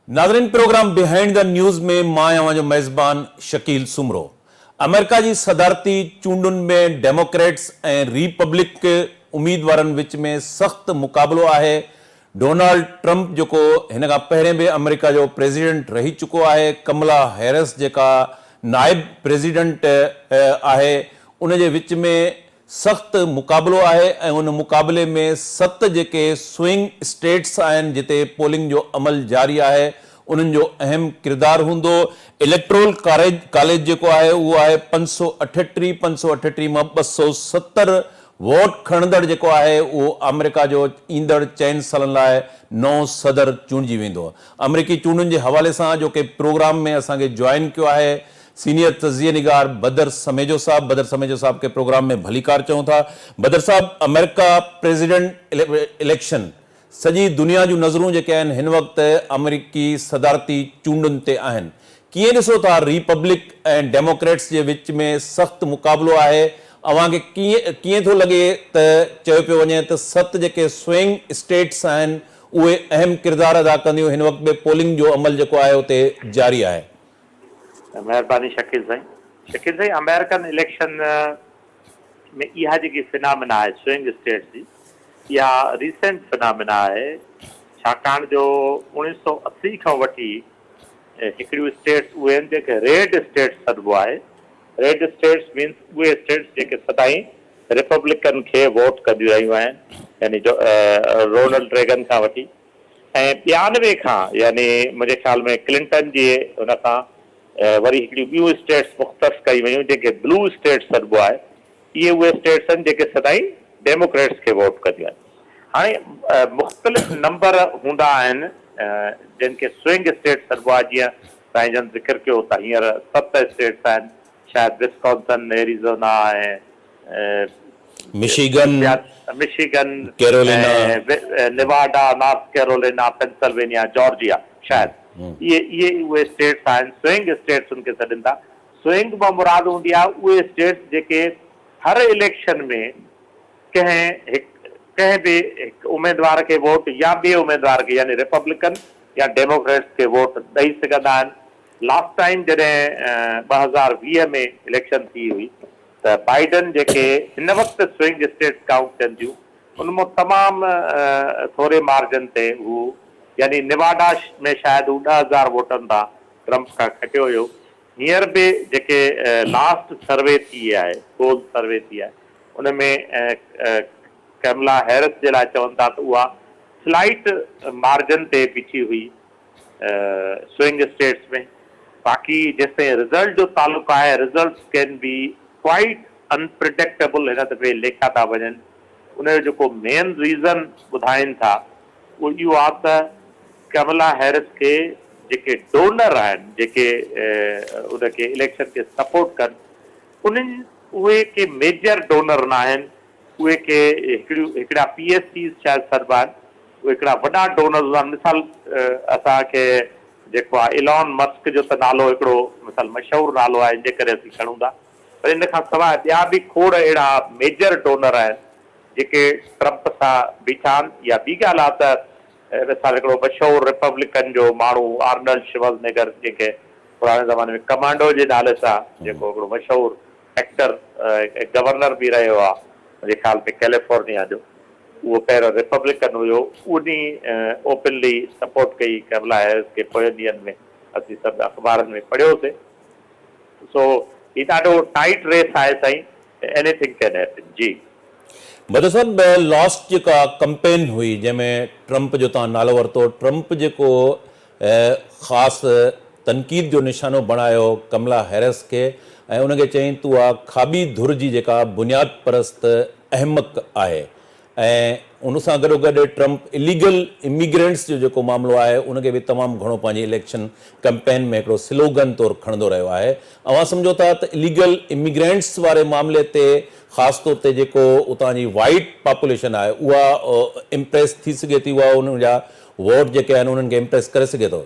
ناظرين programme behind the news ۾ مان آهيان اوهان جو ميزبان شڪيل سومرو. آمريڪا جي صدارتي چونڊن ۾ ڊيموڪريٽس ۽ ريپبلڪ اميدوارن وچ ۾ سخت مقابلو آهي. ڊونالڊ ٽرمپ جيڪو هن کان پهرين به آمريڪا جو پريزيڊنٽ رهي چڪو آهي، ڪملا هيرس جيڪا نائب پريزيڊنٽ آهي ان جي وچ ۾ سخت مقابلو آهي ۽ ان مقابلي ۾ ست جيڪي سوئنگ اسٽيٽس آهن جتي پولنگ جو عمل جاري آهي انهن جو اهم ڪردار هوندو. اليڪٽرول ڪاليج جيڪو آهي اهو آهي 538، 538 مان 270 ووٽ کڻندڙ جيڪو آهي اهو آمريڪا جو ايندڙ چئن سالن لاء نئون صدر چونڊجي ويندو. آمريڪي چونڊن جي حوالي سان اڄوڪي پروگرام ۾ اسان کي جوائن ڪيو آهي سينيئر تجزيه نگار بدر سميجو صاحب بدر سميجو صاحب کي پروگرام ۾ ڀليڪار چئون ٿا. بدر صاحب آمريڪا پريزيڊنٽ اليڪشن سڄي دنيا جون نظرون جيڪي آهن هن وقت آمريڪي صدارتي چونڊن تي آهن ڪيئن ڏسو ٿا ريپبلڪ ۽ ڊيموڪريٽس جي وچ ۾ سخت مقابلو آهي اوهان کي ڪيئن ڪيئن ٿو لڳي ته چيو پيو وڃي ته ست جيڪي سوئنگ اسٽيٽس آهن اهي اهم ڪردار ادا ڪنديون هن وقت به پولنگ جو عمل جيڪو آهي اتي جاري آهي. مهرباني شڪيل سائين. شڪيل سائين آمريڪن اليڪشن ۾ اها جيڪي فنامنا آهي سوئنگ اسٽيٽس جي اها ريسينٽ فنامنا آهي ڇاڪاڻ جو اوڻيهه سو اسي کان وٺي هڪڙيون اسٽيٽس اهي آهن جنهن کي ريڊ اسٽيٽس سڏبو آهي ريڊ اسٽيٽس مينس اهي اسٽيٽس جيڪي سدائين ريپبلڪن کي ووٽ ڪنديون رهيون آهن يعني رونلڊ ريگن کان وٺي ۽ ٻيانوي کان يعني منهنجي خيال ۾ ڪلنٽن جي ان کان وري هڪڙيون ٻيون اسٽيٽس مختص ڪيون ويون جنهن کي بلو اسٽيٽس سڏبو آهي. اهي اهي اسٽيٽس آهن جيڪي سدائين ڊيموڪريٽس کي ووٽ ڪنديون آهن. هاڻي مختلف نمبر هوندا آهن جن کي سوئنگ اسٽيٽس سڏبو آهي جيئن سائين جن ذڪر ڪيو ته هينئر ست اسٽيٽس آهن شايد Wisconsin, Arizona ۽ Michigan, Michigan, Carolina, Nevada, North Carolina, Pennsylvania, Georgia شايد اهي اهي اهي اسٽيٽس آهن سوئنگ اسٽيٽس ان کي سڏين ٿا. سوئنگ مان مراد هوندي آهي اهي اسٽيٽس جيڪي هر اليڪشن ۾ ڪنهن هڪ ڪنهن به هڪ اميدوار کي ووٽ يا ٻئي اميدوار کي يعني ريپبلڪن يا ڊيموڪريٽس کي ووٽ ڏئي سگهندا آهن. لاسٽ ٽائيم جڏهن 2020 ۾ اليڪشن ٿي هئي ته بائيڊن جيڪي هن وقت سوئنگ اسٽيٽس ڪائونٽ ٿين ٿيون ان مان تمام ٿوري مارجن تي هو يعني نواڊا ۾ شايد هو 10,000 ووٽن تان ٽرمپ کان کٽيو هيو. هينئر به جيڪي لاسٽ سروي ٿي آهي پول سروي ٿي آهي ان ۾ ڪملا هيرس جي لاء چون ٿا ته اها سلائيٽ مارجن تي بيٺي هئي. سوئنگ اسٽيٽس ۾ باقي جيستائين رزلٽ جو تعلق آهي results can be quite unpredictable هن دفعي ليکيا ٿا وڃن ان جو جيڪو مين ريزن ٻڌائين ٿا اهو اهو آهي ته ڪملا هيرس کي جيڪي ڊونر آهن جيڪي ان کي اليڪشن کي سپورٽ ڪن انهن اهي ڪي ميجر ڊونر ناهن اهي ڪي هڪڙيون هڪڙا پي ايس سيز شايد سڏبا آهن اهي هڪڙا وڏا ڊونرز هوندا آهن مثال اسان کي جيڪو آهي ايلون مسڪ جو ته نالو هڪڙو مثال مشهور نالو آهي ان جي ڪري اسين کڻون ٿا پر ان کان سواء ٻيا به کوڙ اهڙا ميجر ڊونر آهن جيڪي ٽرمپ سان بيٺا آهن يا ٻي ڳالهه آهي ته مثال هڪڙو مشهور ريپبلڪن جو ماڻهو آرنلڊ شوازنيگر جنهن کي پراڻي زماني ۾ ڪمانڊو جي نالي سان جيڪو هڪڙو مشهور ايڪٽر ۽ گورنر به رهيو آ منهنجي خيال ۾ ڪيليفورنيا جو اهو پهريون ريپبلڪن هيو انهي اوپنلي سپورٽ ڪئي ڪملا هيرس کي پوين ڏينهن ۾ اسين سڀ اخبارن ۾ پڙهيوسي سو هي ڏاڍو ٽائيٽ ريس آهي سائين ايني ٿنگ ڪين هيپن جي. بدر صاحب لاسٽ جيڪا ڪمپين هئي جنهن ۾ ٽرمپ جو توهان نالو ورتو ٽرمپ جيڪو خاص تنقيد جو نشانو بڻايو ڪملا هيرس کي ۽ ان کي چيائين ته اها کاٻي ڌر جي جيڪا بنياد پرست احمق آهي ۽ ان سان گڏوگڏ ٽرمپ اليگل اميگرينٽس جو جيڪو معاملو آهي ان کي به تمام گهڻو پنهنجي اليڪشن ڪمپين ۾ هڪڙو سلوگن طور کڻندو رهيو آهي اوهان سمجهو ٿا ته اليگل اميگرينٽس واري معاملي تي خاص طور تي جيڪو اتان جي وائيٽ پاپوليشن آهي اها امپريس ٿي سگهي ٿي اها ان جا ووٽ جيڪي آهن انهن کي امپريس ڪري سگهي ٿو.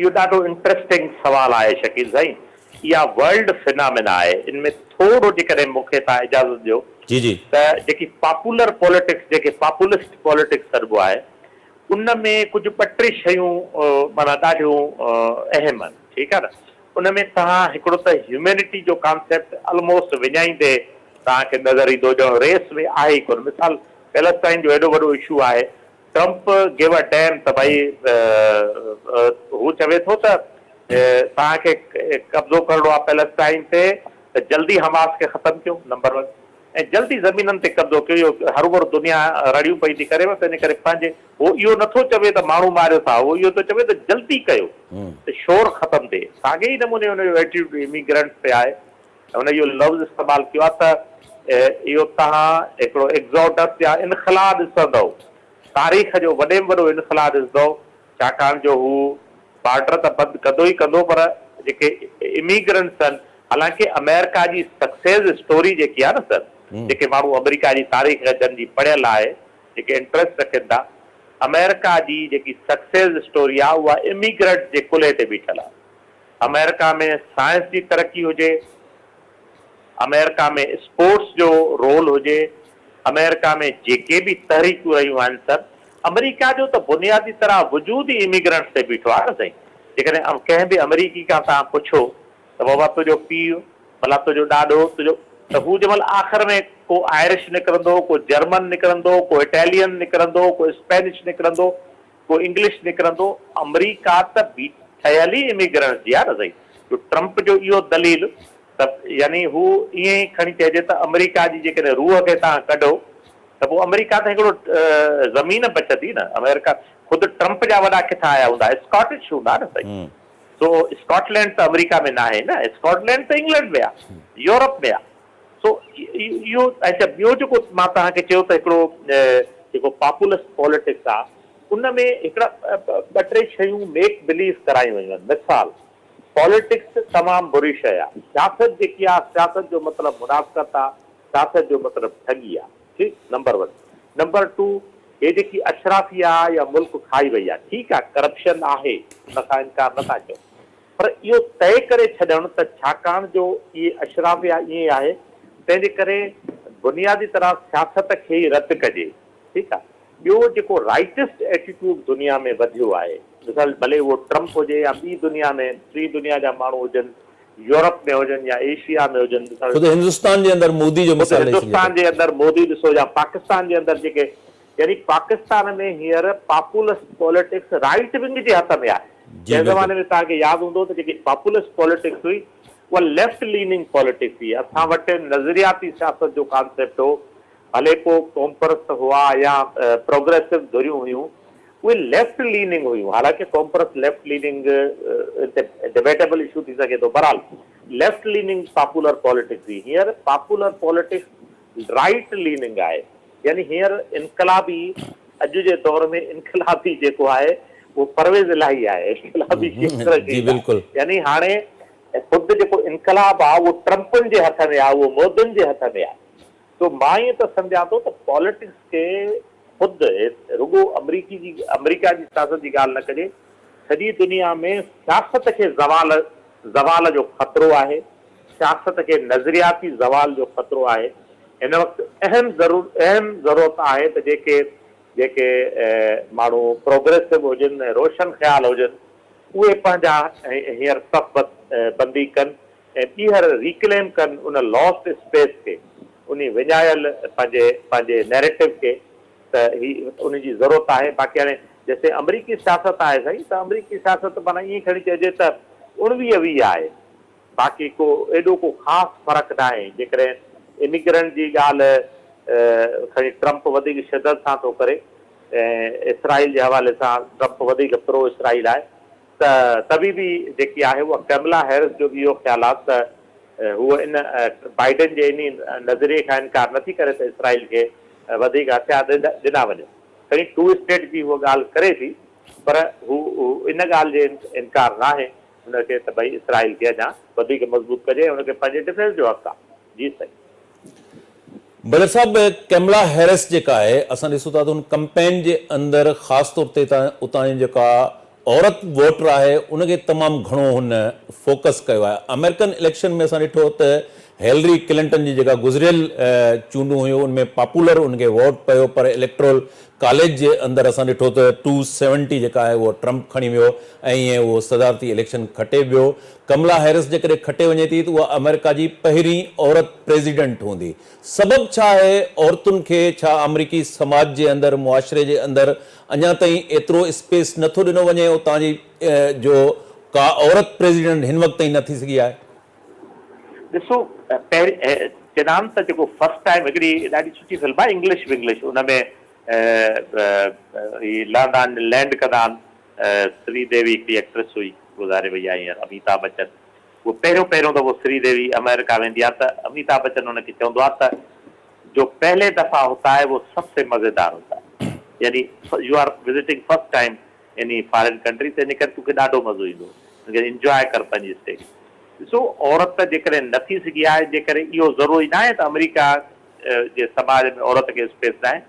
اهو ڏاڍو انٽريسٽنگ سوال آهي شڪيل سائين. اها ورلڊ فنامينا آهي. ان ۾ ٿورو جيڪڏهن مون کي توهان اجازت ڏيو جي جي. ته جيڪي پاپولر پوليٽڪس جنهن کي پاپولسٽ پوليٽڪس سڏبو آهي ان ۾ ڪجهه ٻه ٽي شيون معنيٰ ڏاڍيون اهم آهن ٺيڪ آهي نه ان ۾ توهان هڪڙو ته هيومينٽي جو ڪانسيپٽ الموسٽ وڃائيندي توهان کي نظر ايندو ڄڻ ريس ۾ آهي ئي ڪونه مثال پيلسٽائن جو ايڏو وڏو اشو آهي ٽرمپ گيو ا ڊيم ته ڀائي هو چوي ٿو ته توهان کي قبضو ڪرڻو آهي پيلسٽائن تي ته جلدي حماس کي ختم ڪيو نمبر ون ۽ جلدي زمينن تي قبضو ڪيو اهو هروڀرو دنيا رڙيون پئي ٿي ڪري بس ان ڪري پنهنجي هو اهو نٿو چوي ته ماڻهو ماريو ٿا هو اهو ٿو چوي ته جلدي ڪيو ته شور ختم ٿئي ساڳئي ئي نموني ان جو ايٽيٽيوڊ اميگرنٽس تي آهي هن اهو لفظ استعمال ڪيو آهي ته اهو توهان هڪڙو ايگزوڊس يا انخلا ڏسندؤ، تاريخ جو وڏي ۾ وڏو انخلا ڏسندؤ، ڇاڪاڻ جو هو بارڊر ته بند ڪندو ئي ڪندو پر جيڪي اميگرنٽس آهن، حالانڪه آمريڪا جي سڪسيز اسٽوري جيڪي آهي نه سر، جيڪي ماڻهو آمريڪا جي تاريخ جن جي پڙهيل آهي، جيڪي انٽريسٽ رکن ٿا، آمريڪا جي جيڪي سڪسيز اسٽوري آهي اها اميگرنٽس جي ڪلهي تي بيٺل آهي. آمريڪا ۾ سائنس جي ترقي هجي، آمريڪا ۾ اسپورٽس جو رول هجي، آمريڪا ۾ جيڪي به تحريڪون رهيون آهن سر، آمريڪا جو ته بنيادي طرح وجود ئي اميگرنٽس تي بيٺو آهي نه سائين. جيڪڏهن ڪنهن به آمريڪي کان توهان پڇو ته بابا تنهنجو پيء، ڀلا تنهنجو ڏاڏو، تنهنجو ته هو جنهن مهل آخر ۾ ڪو آئرش نڪرندو، ڪو جرمن نڪرندو، ڪو اٽالين نڪرندو، ڪو اسپينش نڪرندو، ڪو انگلش نڪرندو، آمريڪا ته به ٺهيل ئي اميگرنٽس جي آهي نه سائين، جو ٽرمپ جو اهو دليل ته يعني هو ائين ئي کڻي چئجي ته آمريڪا جي جيڪڏهن روح کي توهان ڪڍو ته پوء آمريڪا ته هڪڙو زمين بچندي نه، آمريڪا خود ٽرمپ جا وڏا ڪٿان آيا هوندا، اسڪاٽش هوندا نه سائين، سو اسڪاٽلينڊ ته آمريڪا ۾ ناهي نه، اسڪاٽلينڊ ته انگلينڊ ۾ آهي، يورپ ۾ آهي. سو اهو اڇا ٻيو جيڪو مان توهان کي چيو ته هڪڙو جيڪو پاپولسٽ پاليٽڪس آ ان ۾ هڪڙا ٻه ٽي شيون ميڪ بليف ڪرايون ويون آهن مثال پاليٽڪس تمام بري شيء آ سياست جيڪي آ سياست جو مطلب منافقت آ سياست جو مطلب ٺڳي آ ٺيڪ نمبر ون نمبر ٽو هي جيڪي اشرافيه آ يا ملڪ کائي وئي آ ٺيڪ آ ڪرپشن آهي ان کان انڪار نه ٿا ڪيون پر اهو طئي ڪري ڇڏڻ ته ڇاڪاڻ جو اهي اشرافيه ائين آهي تنهن جي ڪري بنيادي طرح سياست کي ئي رد ڪجي ٺيڪ آهي ٻيو جيڪو رائٽسٽ ايٽيٽيوڊ دنيا ۾ وڌيو آهي مثال ڀلي اهو ٽرمپ هجي يا ٻي دنيا ۾ ٽين دنيا جا ماڻهو هجن يورپ ۾ هجن يا ايشيا ۾ هجن مثال خود هندستان جي اندر مودي جو خود مثال ڏئي سگهجي ٿو. هندستان جي اندر مودي ڏسو يا پاڪستان جي اندر جيڪي يعني پاڪستان ۾ هينئر پاپولسٽ پاليٽڪس رائيٽ ونگ جي هٿ ۾ آهي. جي ڪنهن بلڪل. زماني ۾ توهان کي ياد هوندو ته جيڪي پاپولسٽ پاليٽڪس هئي اها ليفٽ ليننگ پاليٽڪس هئي. اسان وٽ نظرياتي سياست جو ڪانسيپٽ هو، ڀلي پوء قومپرست هئا يا پروگريسو ڌريون هيون، اهي ليفٽ ليننگ هيون. حالانڪه قومپرست ليفٽ ليننگ تي ڊبيٽيبل اشو ٿي سگهي ٿو، بهرحال ليفٽ ليننگ پاپولر پاليٽڪس هئي. هينئر پاپولر پاليٽڪس رائيٽ ليننگ آهي. يعني هينئر انقلابي اڄ جي دور ۾ انقلابي جيڪو آهي اهو پرويز الاهي آهي انقلابي شيخ جي رشيد آهي بلڪل. يعني هاڻي خود جيڪو انقلاب آهي اهو ٽرمپن جي هٿ ۾ آهي اهو مودين جي هٿ ۾ آهي سو مان ائين ته سمجهان ٿو ته پاليٽڪس کي خود رڳو آمريڪي جي آمريڪا جي سياست جي ڳالهه نه ڪجي سڄي دنيا ۾ سياست کي زوال زوال جو خطرو آهي سياست کي نظرياتي زوال جو خطرو آهي. هن وقت اهم ضرور اهم ضرورت آهي ته جيڪي جيڪي ماڻهو پروگريسو هجن ۽ روشن خيال هجن اهي پنهنجا هينئر صف بندي ڪن ۽ ٻيهر ريڪليم ڪن ان لاسٽ اسپيس کي انهي وڃايل پنهنجي پنهنجي نيريٽو کي ته هي ان جي ضرورت آهي باقي هاڻي جيسين آمريڪي سياست آهي سائين ته آمريڪي سياست معنيٰ ائين کڻي چئجي ته اڻويهه ويهه آهي باقي ڪو ايڏو ڪو خاص فرق ناهي. جيڪڏهن اميگرنٽ جي ڳالهه کڻي ٽرمپ وڌيڪ شدت سان ٿو ڪري ۽ اسرائيل جي حوالي سان ٽرمپ وڌيڪ پرو اسرائيل آهي ته تبي به جيڪي آهي اها ڪملا هيرس جو به اهو خيال آهي ته هوء ان بائيڊن جي انهي نظريي کان انڪار نٿي ڪري ته اسرائيل کي وڌيڪ هٿيار ڏنا وڃن. کڻي ٽو اسٽيٽ جي هوء ڳالهه ڪري ٿي پر هو ان ڳالهه جي انڪار ناهي هن کي ته ڀئي اسرائيل کي اڃا وڌيڪ مضبوط ڪجي ۽ هن کي پنهنجي ڊفينس جو حق آ. جي سائين. بدر صاحب ڪملا هيرس جيڪا آهي اسان ڏسون ٿا ته هن ڪمپين جي اندر خاص طور تي اتان جي جيڪا عورت ووٽر آهي ان کي تمام گهڻو هن فوڪس ڪيو آهي آمريڪن اليڪشن ۾ اسان ڏٺو ته هيلري ڪلنٽن جي جيڪا گذريل چونڊون هيون ان ۾ پاپولر ان کي ووٽ پيو پر اليڪٽرول ڪاليج جي اندر اسان ڏٺو ته ٽو سيونٽي جيڪا آهي اهو ٽرمپ کڻي ويو ۽ ائين اهو صدارتي اليڪشن کٽي ويو. ڪملا هيرس جيڪڏهن کٽي وڃي ٿي ته اها آمريڪا جي پهرين عورت پريزيڊنٽ هوندي. سبب ڇا آهي عورتن کي ڇا آمريڪي سماج جي اندر معاشري جي اندر اڃا تائين ايترو اسپيس نه ٿو ڏنو وڃي اتان جي جو ڪا عورت پريزيڊنٽ هن وقت تائين نه ٿي سگهي آهي. ڏسو پهرين چينان ته جيڪو فرسٽ ٽائيم هڪڙي ڏاڍي سٺي فلم آهي انگلش ونگلش ان ۾ هي لهندا آهن لينڊ ڪندا آهن سري ديوي هڪڙي ايڪٽريس هئي گذاري وئي آهي هينئر اميتاڀ بچن اهو پهريون پهريون دفعو سري ديوي آمريڪا ويندي آهي ته اميتاڀ بچن ان کي چوندو آهي ته جو پهلي دفعا هوتا هي وو سب سي مزيدار هوتا هي يعني you are visiting first time any foreign country تنهن ڪري توکي ڏاڍو مزو ايندو ان ڪري انجواء ڪر پنهنجي اسٽي ڏسو عورت جيڪڏهن نه ٿي سگهي آهي ان جي ڪري اهو ضروري ناهي ته آمريڪا جي سماج ۾ عورت کي اسپيس ناهي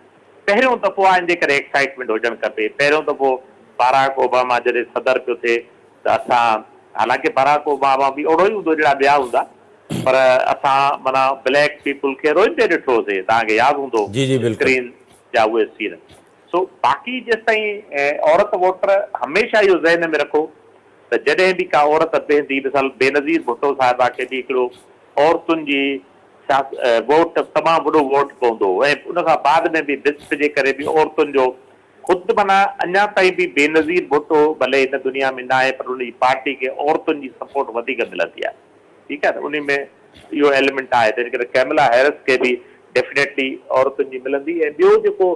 پهريون دفعو آهي ان جي ڪري ايڪسائيٽمينٽ هجڻ کپي پهريون دفعو باراڪ اوباما جڏهن صدر پيو ٿئي ته اسان حالانڪه باراڪ اوباما به اوڙو ئي هوندو جهڙا ٻيا هوندا پر اسان معنيٰ بليڪ پيپل کي روئيندي ڏٺو هوسي توهان کي ياد هوندو جي جي بلڪل. اسڪرين جا اهي سين سو باقي جيستائين عورت ووٽر هميشه اهو ذهن ۾ رکو ته جڏهن به ڪا عورت بيهندي مثال بينظير ڀٽو صاحبه کي به هڪڙو عورتن جي ووٽ تمام وڏو ووٽ پوندو هو ۽ ان کان بعد ۾ به بسپ جي ڪري به عورتن جو خود معنيٰ اڃا تائين به بينظير ڀٽو ڀلي هن دنيا ۾ ناهي پر ان جي پارٽي کي عورتن جي سپورٽ وڌيڪ ملندي آهي ٺيڪ آهي نه انهي ۾ اهو ايليمينٽ آهي تنهن ڪري ڪيملا هيرس کي به ڊيفينيٽلي عورتن جي ملندي ۽ ٻيو جيڪو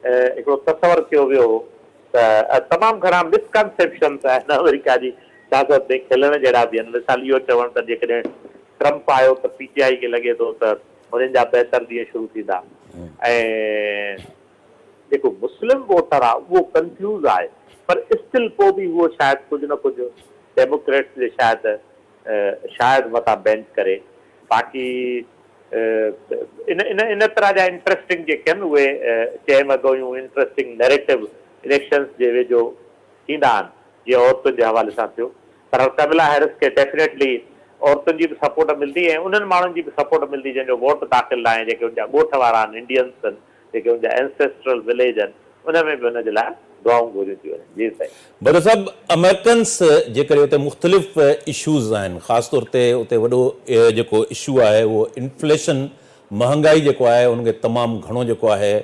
هڪڙو تصور ڪيو ويو هو ته تمام گهڻا مس ڪنسيپشنس آهن آمريڪا جي سياست ۾ کلڻ جهڙا به آهن مثال اهو چوڻ ته جيڪڏهن ٽرمپ آيو ته پي ٽي آء کي لڳي ٿو ته هنن جا بهتر ڏينهن شروع ٿيندا ۽ جيڪو مسلم ووٽر آ اهو ڪنفيوز آهي پر اسٽل پو به اهو شايد ڪجهه نه ڪجهه ڊيموڪريٽس جي شايد شايد متان بينچ ڪري باقي ان ان ان طرح جا انٽريسٽنگ جيڪي آهن اهي چيم اڳويون انٽريسٽنگ نيريٽو اليڪشنس جي ويجهو ٿيندا آهن جيئن عورتن جي حوالي سان ٿيو پر ڪملا هيرس کي ڊيفينيٽلي عورتن جي به سپورٽ ملندي ۽ انهن ماڻهن جي به سپورٽ ملندي جن جو ووٽ داخل ناهي جيڪي ان جا ڳوٺ وارا آهن انڊينس آهن جيڪي ان جا Ancestral Village آهن ان ۾ به ان جي لاء دعائون گهريون ٿيون وڃن. جي سائين. ڀٽو صاحب امريڪنس جي ڪري اتي مختلف اشوز آهن خاص طور تي اتي وڏو جيڪو اشو آهي اهو انفليشن مهانگائي جيڪو آهي ان کي تمام گهڻو جيڪو آهي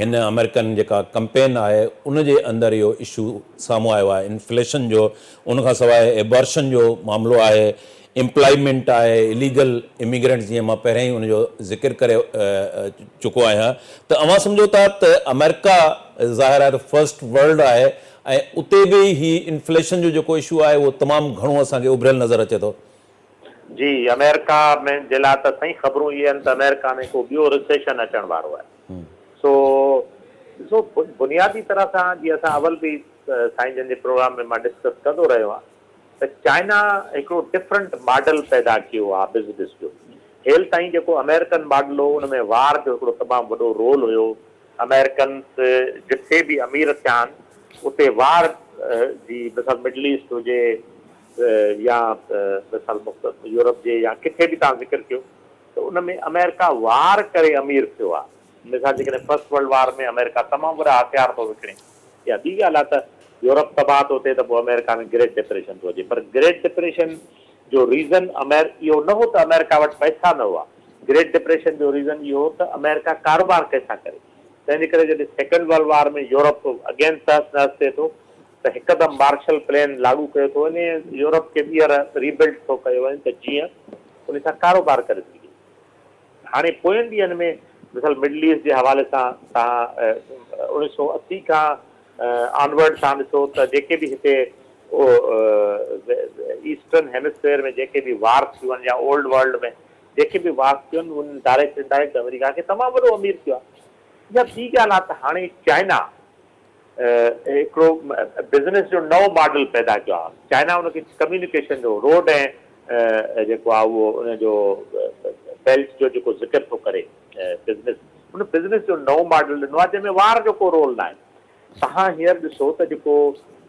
هن امريڪن جيڪا ڪمپين آهي ان جي اندر اهو اشو سامهون آيو آهي انفليشن جو ان کان سواء ابارشن جو معاملو آهي امپلائمينٽ آهي، اليگل اميگرنٽس جيئن مان پهريان ئي ان جو ذڪر ڪري چڪو آهيان ته اوهان سمجهو ٿا ته آمريڪا ظاهر آهي ته فرسٽ ورلڊ آهي ۽ اتي به هي انفليشن جو جيڪو اشو آهي اهو تمام گهڻو اسان کي اڀريل نظر اچي ٿو. جي آمريڪا ۾ جي لاء ته سائين خبرون اهي آهن ته آمريڪا ۾ ڪو ٻيو رسيشن اچڻ وارو آهي سو ڏسو بنيادي طرح سان جيئن اسان اول به سائين جن جي پروگرام ۾ مان ڊسڪس ڪندو رهيو آهيان ته چائنا هڪڙو ڊفرنٽ ماڊل پيدا ڪيو آ بزنس جو. هيل تائين جيڪو امريڪن ماڊل هو ان ۾ وار جو هڪڙو تمام وڏو رول هيو. امريڪنس جٿي به امير ٿيا آهن اتي وار جي مثال مڊل ايسٽ هجي يا مثال يورپ جي يا ڪٿي به توهان ذڪر ڪيو ته ان ۾ امريڪا وار ڪري امير ٿيو آ. مثال جيڪڏهن فرسٽ ورلڊ وار ۾ آمريڪا تمام وڏا هٿيار ٿو وڪڻي اها ٻي ڳالهه آهي ته يورپ تباهه ٿو ٿئي ته پوء آمريڪا ۾ گريٽ ڊپريشن ٿو اچي پر گريٽ ڊپريشن جو ريزن امير اهو نه هو ته آمريڪا وٽ پئسا نه هئا گريٽ ڊپريشن جو ريزن اهو هو ته آمريڪا ڪاروبار ڪنهن سان ڪري تنهن جي ڪري جڏهن سيڪنڊ ورلڊ وار ۾ يورپ اگين تهس نهس ٿئي ٿو ته هڪدم مارشل پلان لاڳو ڪيو ٿو وڃي ۽ يورپ کي ٻيهر ريبلڊ ٿو ڪيو وڃي ته جيئن ان سان ڪاروبار ڪري سگهجي. هاڻي پوين ڏينهن ۾ مثال مڊل ايسٽ جي حوالي سان توهان اوڻيهه سئو 80 کان آنورڊ توهان ڏسو ته جيڪي به هتي ايسٽرن هيمسفيئر ۾ جيڪي به وار ٿيون آهن يا اولڊ ورلڊ ۾ جيڪي به وار ٿيون آهن انهن ڊائريڪٽ انڊائريڪٽ آمريڪا کي تمام وڏو امير ڪيو آهي. اها ٻي ڳالهه آهي ته هاڻي چائنا هڪڙو بزنس جو نئون ماڊل پيدا ڪيو آهي. چائنا ان کي ڪميونيڪيشن جو روڊ ۽ جيڪو آهي اهو ان جو بيلٽ جو جيڪو ذڪر ٿو ڪري بزنس ان بزنس جو نئون ماڊل ڏنو آهي جنهن ۾ وار جو ڪو رول ناهي. توهان هينئر ڏسو ته جيڪو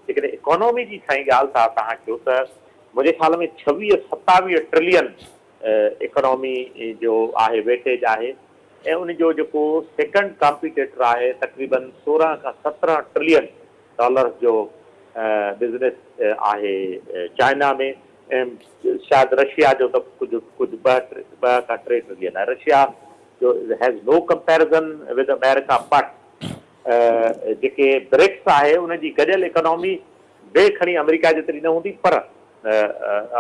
جيڪڏهن اڪانومي جي سائين ڳالهه ٿا توهان ڪيو ته منهنجي خيال ۾ ڇويهه ستاويهه ٽرلين اڪانامي جو آهي ويٽيج آهي ۽ ان جو جيڪو سيڪنڊ ڪامپيٽيٽر آهي تقريبن 16 کان 17 ٽرلين ڊالرز جو بزنس آهي چائنا ۾ ۽ شايد رشيا جو ته ڪجهه ڪجهه ٻه ٻه کان ٽي ٽرلين آهي رشيا جو has no comparison with America but جيڪي برڪس آهي ان جي گڏيل اڪانامي به کڻي آمريڪا جيتري نه هوندي پر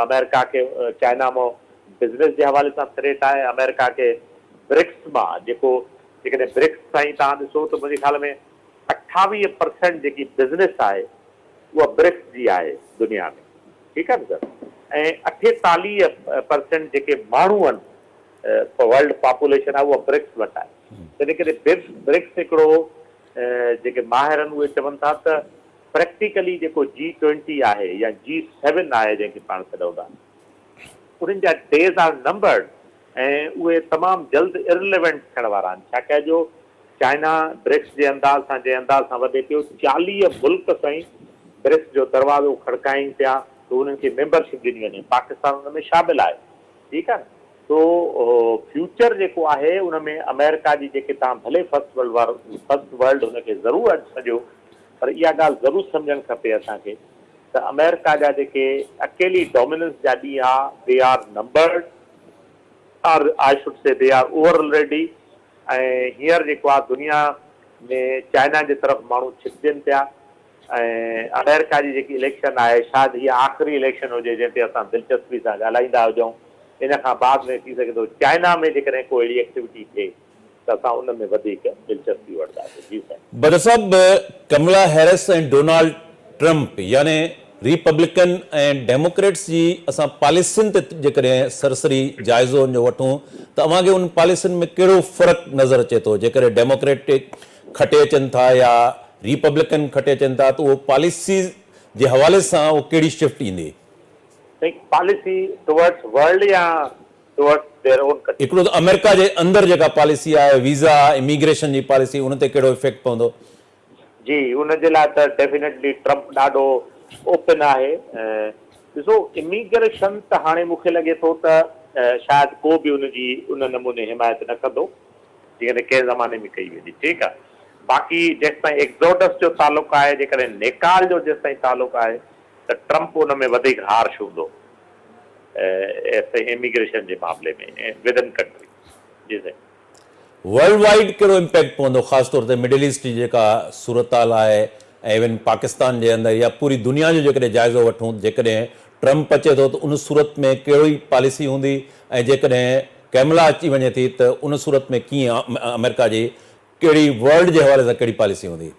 آمريڪا کي چائنا مان بزنس جي حوالي سان ٿريٽ آهي آمريڪا کي برڪس مان جيڪو جيڪڏهن برڪس سائين توهان ڏسو ته منهنجي خيال ۾ 28 پرسينٽ جيڪي بزنس آهي اها برڪس جي آهي دنيا ۾ ٺيڪ آهي نه سر ۽ 48 پرسينٽ جيڪي ماڻهو آهن ورلڊ پاپوليشن آهي اها برڪس وٽ آهي تنهن ڪري برڪس هڪڙو جيڪي ماهر آهن اهي چون ٿا ته پريڪٽيڪلي جيڪو جي ٽوئنٽي آهي يا جي سيون آهي جنهن کي پاڻ سڏون ٿا انهن جا ڊيز آر نمبرڊ ۽ اهي تمام جلد ارليونٽ ٿيڻ وارا آهن ڇاڪاڻ جو چائنا برڪس جي انداز سان جنهن انداز سان وڌي پيو 40 ملڪ سائين برڪس جو دروازو کڙڪائين پيا ته انهن کي ميمبرشپ ڏني وڃي پاڪستان ان ۾ شامل آهي ٺيڪ آهي نه سو فيوچر جيڪو آهي ان ۾ آمريڪا جي جيڪي توهان ڀلي first world war first world هن کي ضرور اڄ سڏيو پر اها ڳالهه ضرور سمجهڻ کپي اسان کي ته آمريڪا جا جيڪي اڪيلي ڊوميننس جا ڏينهن ها they are numbered or I should say they are over already ۽ هينئر جيڪو آهي دنيا ۾ چائنا جي طرف ماڻهو ڇڪجن پيا ۽ آمريڪا جي جيڪي اليڪشن آهي شايد هيء آخري اليڪشن هجي جنهن تي اسان دلچسپي سان ڳالهائيندا هجون ان کان بعد ۾ ٿي سگهي ٿو چائنا ۾ جيڪڏهن ڪو اهڙي ايڪٽيوٽي ٿئي ته اسان ان ۾ وڌيڪ دلچسپي وٺنداسين. جي سائين. بدر صاحب ڪملا هيرس ۽ ڊونالڊ ٽرمپ يعني ريپبلڪن ۽ ڊيموڪريٽس جي اسان پاليسين تي جيڪڏهن سرسري جائزو ان جو وٺون ته اوهان کي انهن پاليسين ۾ ڪهڙو فرق نظر اچي ٿو جيڪڏهن ڊيموڪريٽڪ کٽي اچن ٿا يا ريپبلڪن کٽي اچن ٿا ته اهو پاليسيز جي حوالي سان اهو ڪهڙي شفٽ ايندي؟ سائين پاليسي ٽوورڊس ورلڊ يا ٽوورڊس their own country? هڪڙو ته آمريڪا جي اندر جيڪا پاليسي آهي ويزا اميگريشن جي پاليسي ان تي ڪهڙو افيڪٽ پوندو؟ جي ان جي لاء ته ڊيفينيٽلي ٽرمپ ڏاڍو اوپن آهي. ڏسو اميگريشن ته هاڻي مون کي لڳي ٿو ته شايد ڪو به ان جي ان نموني حمايت نه ڪندو جيڪڏهن ڪنهن زماني ۾ ڪئي ويندي ٺيڪ آهي باقي جيستائين ايگزوڊس جو تعلق آهي جيڪڏهن نيڪال جو جيستائين تعلق آهي ته ٽرمپ ان ۾ وڌيڪ هارش هوندو اميگريشن جي معاملي ۾ ودن ڪنٽري جي سائين. ورلڊ وائيڊ ڪهڙو امپيڪٽ پوندو خاص طور تي مڊل ايسٽ جي جيڪا صورتحال آهي ۽ ايون پاڪستان جي اندر يا پوري دنيا جو جيڪڏهن جائزو وٺون جيڪڏهن ٽرمپ اچي ٿو ته ان صورت ۾ ڪهڙي پاليسي هوندي ۽ جيڪڏهن ڪيملا اچي وڃي ٿي ته ان صورت ۾ ڪيئن آمريڪا جي ڪهڙي ورلڊ جي حوالي سان ڪهڙي پاليسي هوندي؟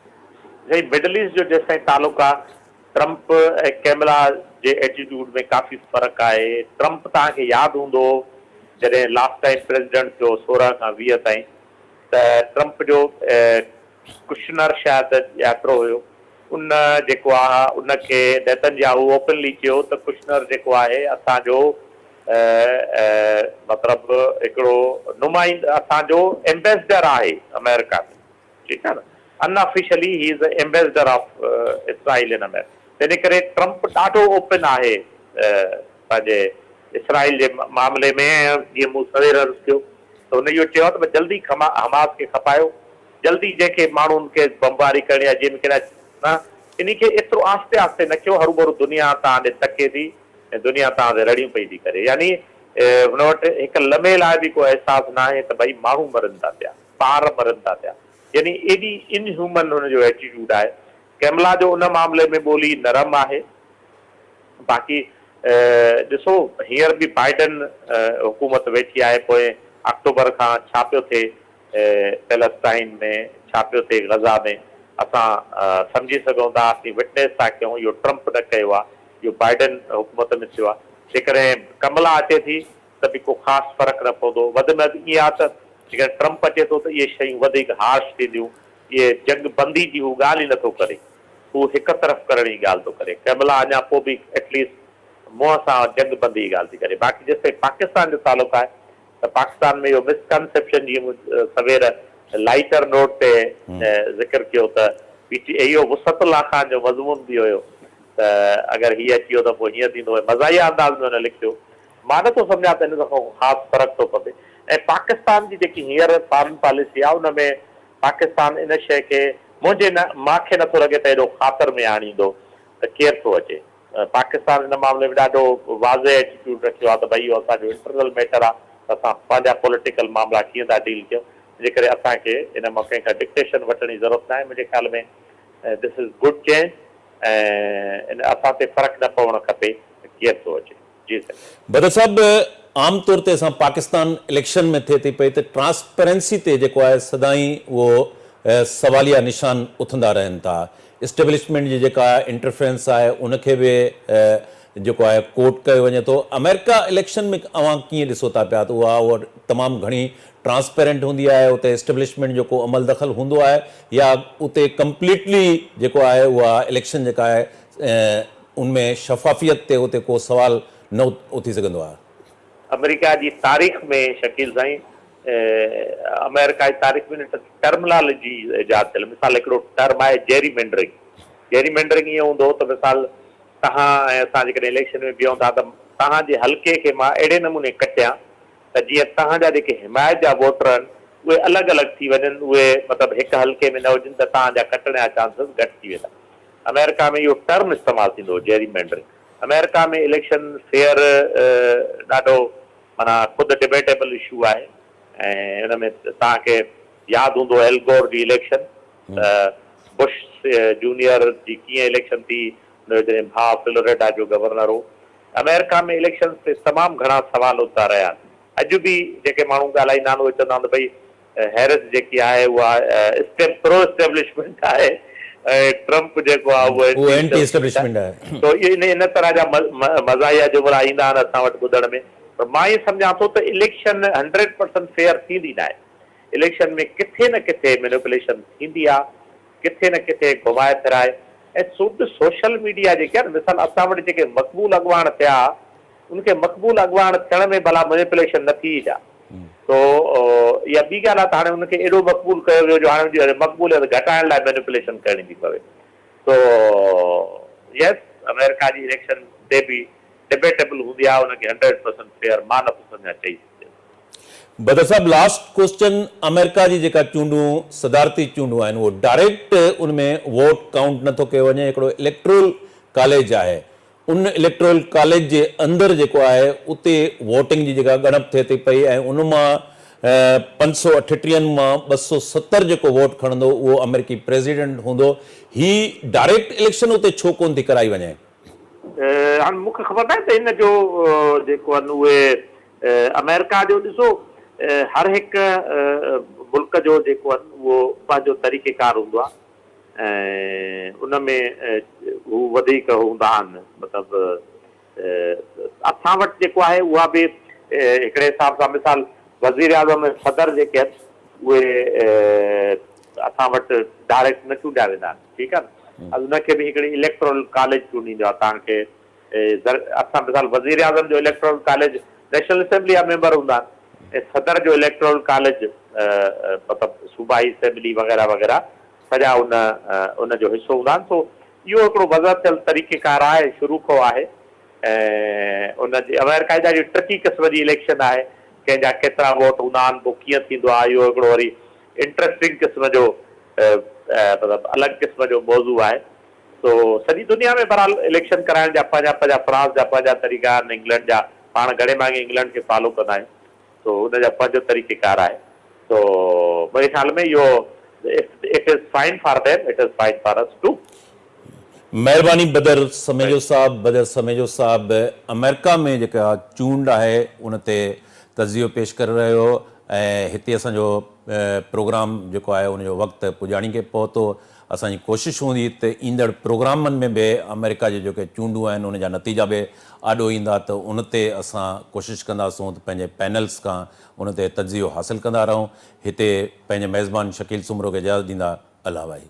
سائين مڊل ايسٽ جو جيستائين تعلق آ ٽرمپ ۽ ڪيملا جي ايٽيٽيوڊ ۾ ڪافي فرق آهي. ٽرمپ توهان کي ياد هوندو جڏهن لاسٽ ٽائيم پريزيڊنٽ ٿيو 16 کان 20 تائين ته ٽرمپ جو ڪشنر شايد ڄاترو هيو ان جيڪو آ ان کي نيتن ياهو اوپنلي چيو ته ڪشنر جيڪو آهي اسان جو مطلب هڪڙو نمائند اسان جو ايمبيسڊر آهي آمريڪا ۾ ٺيڪ آهي نه unofficially he is ambassador of Israel in America تنهن ڪري ٽرمپ ڏاڍو اوپن آهي پنهنجي اسرائيل جي معاملي ۾ ۽ جيئن مون سوير عرض ڪيو ته هن اهو چيو آهي ته جلدي حماس کي کپايو جلدي جنهن کي ماڻهن کي بمباري ڪرڻي آهي جنهن کي نه انهي کي ايترو آهستي آهستي نه ڪيو هروڀرو دنيا توهان ڏي تڪي ٿي ۽ دنيا توهان تي رڙيون پئي ٿي ڪري يعني هن وٽ هڪ لمحي لاء به ڪو احساس ناهي ته ڀئي ماڻهو مرن ٿا پيا. ٻار مرن ٿا پيا يعني ايڏي ان هيومن هن جو ايٽيٽيوڊ آهي. ڪيملا جو ان معاملي ۾ ٻولي نرم آهي. باقي ڏسو هينئر به بائيڊن حڪومت ويٺي آهي پوئين آڪٽوبر کان ڇا پيو ٿئي پيلسٽائن ۾ ڇا پيو ٿئي غزه ۾ اسان سمجهي سگهون ٿا اسين وٽنيس ٿا ڪيون اهو ٽرمپ نه ڪيو آهي اهو بائيڊن حڪومت ۾ ٿيو آهي جيڪڏهن ڪملا اچي ٿي ته به ڪو خاص فرق نه پوندو. وڌ ۾ وڌ ائين آ ته جيڪڏهن ٽرمپ اچي ٿو ته اهي شيون وڌيڪ هارش ٿينديون. اهي جنگ بندي جي هو ڳالهه ئي نه ٿو ڪري. هو هڪ طرف ڪرڻ جي ڳالهه ٿو ڪري. ڪملا اڃا پوء به ايٽ ليسٽ منهن سان جنگ بندي جي ڳالهه ٿي ڪري. باقي جيستائين پاڪستان جو تعلق آهي ته پاڪستان ۾ اهو مس ڪنسيپشن جيئن مون سوير لائيٽر نوٽ تي ذڪر ڪيو ته پي ٽي اهو وسعت الله خان جو مضمون به هيو ته اگر هي اچي ويو ته پوء هيئن ٿيندو ۽ مزاحيه انداز ۾ هن لکيو. مان نه ٿو سمجهان ته ان سان ڪو خاص فرق ٿو پوي ۽ پاڪستان جي جيڪي هينئر فارن پاليسي آهي ان ۾ پاڪستان ان شيء کي منهنجي نه مان کي نه ٿو لڳي ته ايڏو خاطر ۾ آڻيندو ته ڪير ٿو اچي. پاڪستان ان معاملي ۾ ڏاڍو واضح ايٽيٽيوڊ رکيو آهي ته ڀئي اهو اسان جو انٽرنل ميٽر آهي ته اسان پنهنجا پوليٽيڪل معاملا ڪيئن ٿا ڊيل ڪيون ان جي ڪري اسان کي ان مان ڪنهن کان ڊڪٽيشن وٺڻ جي ضرورت ناهي منهنجي خيال ۾ دس از گڊ چينج ۽ ان اسان تي فرق نه پوڻ کپي ته ڪير ٿو اچي. جي سائين. بدر صاحب عام طور تي اسان پاڪستان اليڪشن ۾ ٿئي ٿي پئي ته ٽرانسپرنسي تي جيڪو آهي سدائين اهو سواليه نشان اٿندا رهن ٿا اسٽيبلشمينٽ جي جيڪا انٽرفرنس آهي ان کي به جيڪو آهي ڪوٽ ڪيو وڃي ٿو آمريڪا اليڪشن ۾ اوهان ڪيئن ڏسو ٿا پيا ته اها اها تمام گهڻي ٽرانسپيرنٽ هوندي آهي اتي اسٽيبلشمينٽ جو ڪو عمل دخل هوندو آهي يا اتي ڪمپليٽلي جيڪو آهي اها اليڪشن جيڪا آهي ان ۾ شفافيت تي اتي ڪو سوال نه اٿي سگهندو آهي. آمريڪا جي تاريخ ۾ شڪيل سائين آمريڪا جي تاريخ ۾ نه ٽرمنالاجي ايجاد ٿيل مثال هڪڙو ٽرم آهي جيري مينڊرنگ جيري مينڊرنگ ائين هوندو هو ته مثال توهان ۽ اسان جيڪڏهن اليڪشن ۾ بيهون ٿا ته توهان جي حلقي کي مان اهڙي نموني ڪٽيان ته جيئن توهان جا جيڪي حمايت جا ووٽر آهن اهي الڳ الڳ ٿي وڃن اهي مطلب هڪ حلقي ۾ نه هجن ته توهان جا کٽڻ جا چانسز گهٽ ٿي ويندا آمريڪا ۾ اهو ٽرم استعمال ٿيندو هو جيري مينڊرنگ. آمريڪا ۾ اليڪشن فيئر ڏاڍو معنيٰ خود ڊبيٽيبل اشو آهي ۽ ان ۾ توهان کي ياد هوندو ايل گور جي اليڪشن ته بش جونيئر جي ڪيئن اليڪشن ٿي ان جو جڏهن ڀاء فلوريڊا جو گورنر هو. آمريڪا ۾ اليڪشنز تي تمام گهڻا سوال اٿندا رهيا آهن. اڄ به جيڪي ماڻهو ڳالهائيندا آهن اهي چوندا آهن ته ڀئي هيرس جيڪي آهي اها اسٽيب پرو اسٽيبلشمينٽ آهي ۽ ٽرمپ جيڪو آهي اهو اينٽي اسٽيبلشمينٽ آهي. سو ان ان طرح جا مزاحيه جملا ايندا آهن اسان وٽ ٻڌڻ ۾ پر مان ائين سمجهان ٿو ته اليڪشن 100% فيئر ٿيندي ناهي اليڪشن ۾ ڪٿي نه ڪٿي مينوپليشن ٿيندي آهي ڪٿي نه ڪٿي گهمائي ڦيرائي ۽ سو به سوشل ميڊيا جيڪي آهي نه مثال اسان وٽ جيڪي مقبول اڳواڻ ٿيا ان کي مقبول اڳواڻ ٿيڻ ۾ ڀلا مينيپوليشن نه ٿي ڇا؟ سو اها ٻي ڳالهه آهي ته هاڻي ان کي ايڏو مقبول ڪيو ويو جو هاڻي ان جي مقبوليت گهٽائڻ لاء مينيپوليشن ڪرڻي ٿي پوي. سو يس آمريڪا جي اليڪشن تي به ڊبيٽيبل هوندي آهي ان کي 100% فيئر مان نه ٿو سمجهان چئي سگهجي. بدر صاحب لاسٽ ڪوسچن آمريڪا جي جيڪا چونڊون صدارتي چونڊون آهن اهو ڊائريڪٽ ان ۾ ووٽ ڪائونٽ نه ٿو ڪيو وڃي هڪڙو اليڪٽرول ڪاليج آهي ان اليڪٽورل ڪاليج جي اندر جيڪو آهي اتي ووٽنگ جي جيڪا ڳڻپ ٿئي ٿي پئي ۽ ان مان پنج سئو اٺٽيهن مان 270 جيڪو ووٽ کڻندو اهو آمريڪي پريزيڊنٽ هوندو. هي ڊائريڪٽ اليڪشن اتي ڇو ڪونه ٿي ڪرائي وڃي؟ هاڻي مون کي خبر ناهي ته ان جو جيڪو آهن اهي آمريڪا جو ڏسو هر هڪ ملڪ جو جيڪو آهن اهو پنهنجو طريقيڪار هوندو آهي. ۽ ان ۾ هو وڌيڪ هوندا آهن مطلب اسان وٽ جيڪو آهي اها به هڪڙي حساب سان مثال وزيراعظم ۽ صدر جيڪي آهن اهي اسان وٽ ڊائريڪٽ نه چونڊيا ويندا آهن ٺيڪ آهي نه ان کي به هڪڙي اليڪٽرل ڪاليج چونڊيندو آهي توهان کي اسان مثال وزيراعظم جو اليڪٽرل ڪاليج نيشنل اسيمبلي جا ميمبر هوندا آهن ۽ صدر جو اليڪٽرل ڪاليج مطلب صوبائي اسيمبلي وغيره وغيره سڄا ان ان جو حصو هوندا آهن سو اهو هڪڙو وضع ٿيل طريقيڪار آهي شروع کان آهي ۽ ان جي آمريڪا جي ڏاڍي ٽرڪي قسم جي اليڪشن آهي ڪنهن جا ڪيترا ووٽ هوندا آهن پوء ڪيئن ٿيندو آهي اهو هڪڙو وري انٽرسٽنگ قسم جو مطلب الڳ قسم جو موضوع آهي سو سڄي دنيا ۾ بهرحال اليڪشن ڪرائڻ جا پنهنجا پنهنجا فرانس جا پنهنجا طريقا آهن انگلنڊ جا پاڻ گهڻي ڀاڱي انگلنڊ کي فالو ڪندا آهيون سو ان جا پنهنجو طريقي ڪار آهي سو منهنجي خيال ۾ اهو it is fine for them it is fine for us too. مهرباني بدر سميجو صاحب بدر سميجو صاحب آمريڪا ۾ جيڪا چونڊ آهي ان تي تجزيو پيش ڪري رهيو هو ۽ هتي اسان جو پروگرام جيڪو آهي ان جو وقت پڄاڻي کي پهتو اسان جي ڪوشش هوندي ته ايندڙ پروگرامن ۾ به آمريڪا جي جيڪي چونڊون آهن ان جا نتيجا به آڏو ايندا ته ان تي اسان ڪوشش ڪنداسون ته پنهنجي پينلز کان ان تي تجزيو حاصل ڪندا رهون. هتي پنهنجي ميزبان شڪيل سومرو کي اجازت ڏيندا. الله واهي.